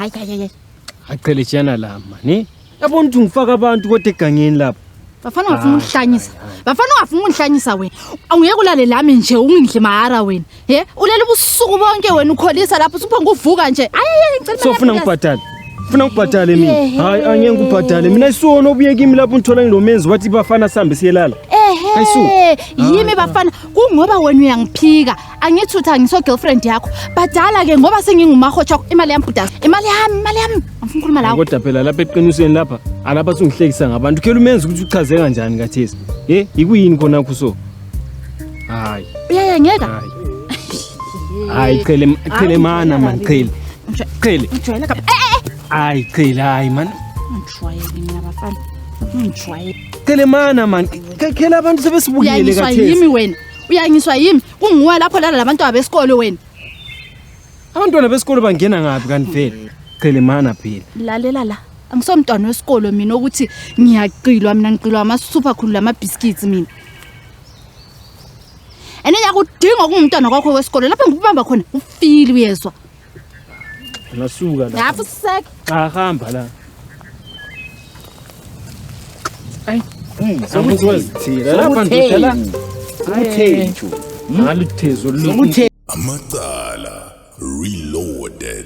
Hayi hayi hayi. Aqhele tshiyana la mani. Yabona ukuthi ngifaka abantu kodwa egangeni lapha. Bafana ungafuna ungihlanyisa. Bafana ungafuna ungihlanyisa wena. Awungeke ulale lami nje ungindle mahara wena. He? Ulele ubusuku bonke wena ukholisa lapho usuphonga uvuka nje. Ayi ayi ngicela. So ufuna ngibhadale. Ufuna ngibhadale mina. Hayi angeke ngibhadale. Mina isiwona obuye kimi lapho ngithola ngilomenzi wathi bafana sihambe siyelala. Ehe. Yimi bafana kungoba wena uyangiphika. Angithi uthi angiso girlfriend yakho. Badala ke ngoba sengingumahotsha imali yami bhuda. Imali yami, imali yami. Angifuni ukukhuluma lawe. Kodwa phela lapha eqinisweni lapha alapha sungihlekisa ngabantu. Khela umenzi ukuthi uchaze kanjani kathesi. Eh ikuyini khona kho so? Hayi. Uyayangeka? Hayi. Hayi qhele qhele mana man qhele. Qhele. Ngijwayele kabi. Eh eh. Hayi qhele hayi man. Ngijwayele mina bafana. Ngijwayele. Qhele mana man. Khela abantu sebesibukile Uyangiswa kathesi. yimi wena. Uyangiswa yimi. Kunguwe lapho lala labantwana besikolo wena. Abantwana besikolo bangena ngaphi kanti vele? Qhele mana phela. Lalela la. Angisomntwana wesikolo mina ukuthi ngiyaqilwa mina ngiqilwa ama-super khulu lama-biscuits mina. And ngiyakudinga kungumntwana kwakho wesikolo lapho ngikubamba khona ufile uyezwa. Ngasuka la. Lapho siseke. Cha hamba la. Ayi. Sokuzithila lapha ndoda la. Sokuthethu. Ngaluthezo lu. Amacala Reloaded.